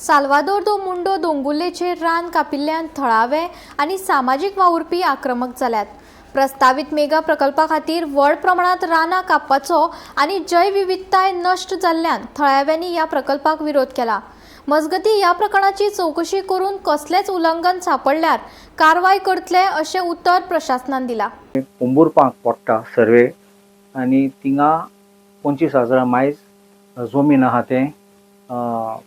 साल्वादोर दो मुंडो दोंगुल्लेचेर रान कापिल्ल्यान थळावे आनी सामाजीक वावुरपी आक्रमक जाल्यात. प्रस्तावीत मेगा प्रकल्पा खातीर व्हड प्रमाणांत रानां कापपाचो आनी जैवविविधताय नश्ट जाल्ल्यान थळाव्यांनी ह्या प्रकल्पाक विरोध केला. मजगतीं, ह्या प्रकरणाची चवकशी करून कसलेंच उल्लंघन सांपडल्यार कारवाय करतले अशें उतर प्रशासनान दिलां. पोंबुर्पाक पडटा सर्वे आनी थिंगा 25 हजारा मायज जमीन आहा, तें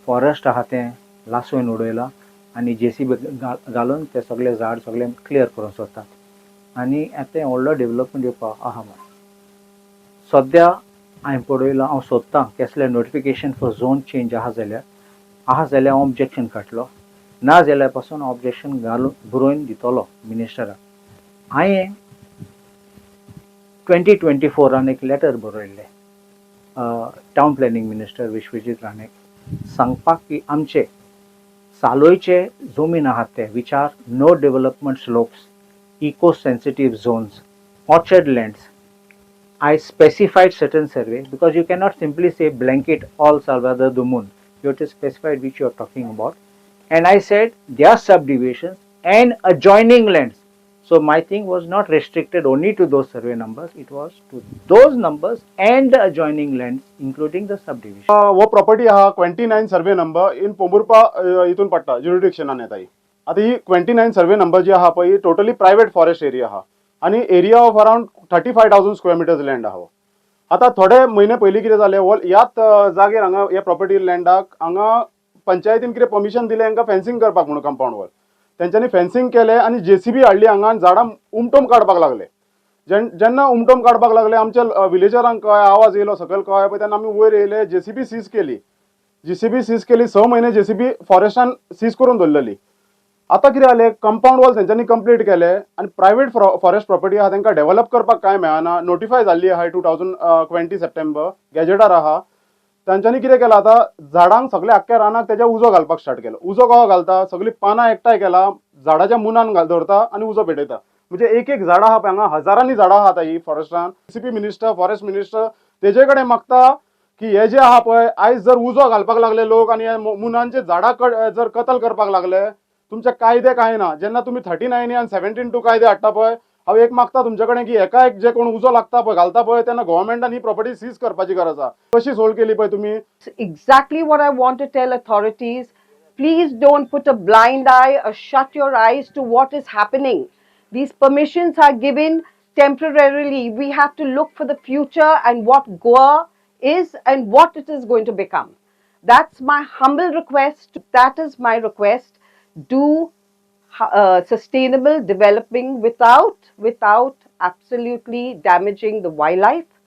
फॉरेस्ट आहा, तें लासून उडयलां आनी जेसीबी घालून ते सगळे झाड सगळे क्लियर करूंक सोदतात आनी आतां व्हडलो डेवलपमेंट येवपा आहा म्हण सद्या हांवें पळयलां. हांव सोदतां केसलें नोटिफिकेशन फॉर झोन चेंज आहा जाल्यार हांव ऑब्जेक्शन काडटलो, ना जाल्यार पासून ऑब्जेक्शन घालून बरोवन दितलो मिनिस्टराक. हांवें 2024रान एक लेटर बरयल्लें टावन प्लॅनिंग मिनिस्टर विश्वजीत राणेक, सांगपाक की आमचे सालोयचे जमीन आहात ते which are no development slopes, eco sensitive zones, orchard lands. I specified certain survey because you cannot simply say blanket all Salvador do Mundo. You have to specify which you are talking about. And I said their subdivisions and adjoining lands. So my thing was not restricted only to those survey numbers, it was to those numbers and the adjoining lands, including the subdivision. हो property आहा 29 survey number in Pomburpa हितून पडटा, ज्युरिडिक्शनान येता ही. आतां ही 29 survey number जी आहा पळय, ही totally private forest area आहा आनी area of around 35,000 square meters land आहा हो. आतां थोडे म्हयने पयलीं कितें जालें, हो ह्याच जागेर हांगा ह्या प्रॉपर्टी लँडाक हांगा पंचायतीन कितें परमिशन दिलें हांकां फेन्सिंग करपाक म्हणून कंपाऊंड वॉल. तेंच्यांनी फेन्सिंग केलें आनी जेसीबी हाडली हांगा आनी झाडां उमटून काडपाक लागले. जेन्ना उमटोन काडपाक लागले, आमच्या विलेजरांक कळ्ळें, आवाज येयलो सकयल, कळ्ळें पळय, तेन्ना आमी वयर येयले, जेसीबी सीज केली. जेसीबी सीज केली, 6 म्हयने जेसीबी फॉरेस्टान सीज करून दवरलेली. आतां कितें जालें, कंपाऊंड वॉल तेंच्यांनी कंप्लीट केले आनी प्रायवेट फॉरेस्ट प्रॉपर्टी आहा, तांकां डेव्हलप करपाक कांय मेळना. नोटिफाय जाल्ली आहा 2020 सप्टेंबर, गॅजेटार आहा. तांच्यांनी कितें केलां, आतां झाडांक सगळे आख्ख्या रानाक तेज्या उजो घालपाक स्टार्ट केलो. उजो कसो घालता? सगळीं पानां एकठांय केला, झाडाच्या मुनान घाल दवरता आनी उजो पेटयता. म्हणजे एक एक झाडां आहा पळय, हांगा हजारांनी झाडां आहात ही फॉरेस्टान. सीपी मिनिस्टर, फॉरेस्ट मिनिस्टर तेजे कडेन मागता की हे जे आहा पळय, आयज जर उजो घालपाक लागले लोक आनी हे मुनांचे झाडां जर कतल करपाक लागले, तुमचे कायदे कांय ना. जेन्ना तुमी 39 आनी 17(2) कायदे हाडटा पळय, हांव एक मागता तुमचे कडेन की एका एक जे कोण उजो लागता पळय, घालता पळय, तेन्ना गोवोरमेंटान ही प्रॉपर्टी सीज करपाची गरज आहा. कशी सोल्ड केली पळय तुमी. Exactly what I want to tell authorities. Please don't put a blind eye or shut your eyes to what is happening. These permissions are given temporarily. We have to look for the future and what Goa is and what it is going to become. That's my humble request. That is my request. Do sustainable developing without absolutely damaging the wildlife.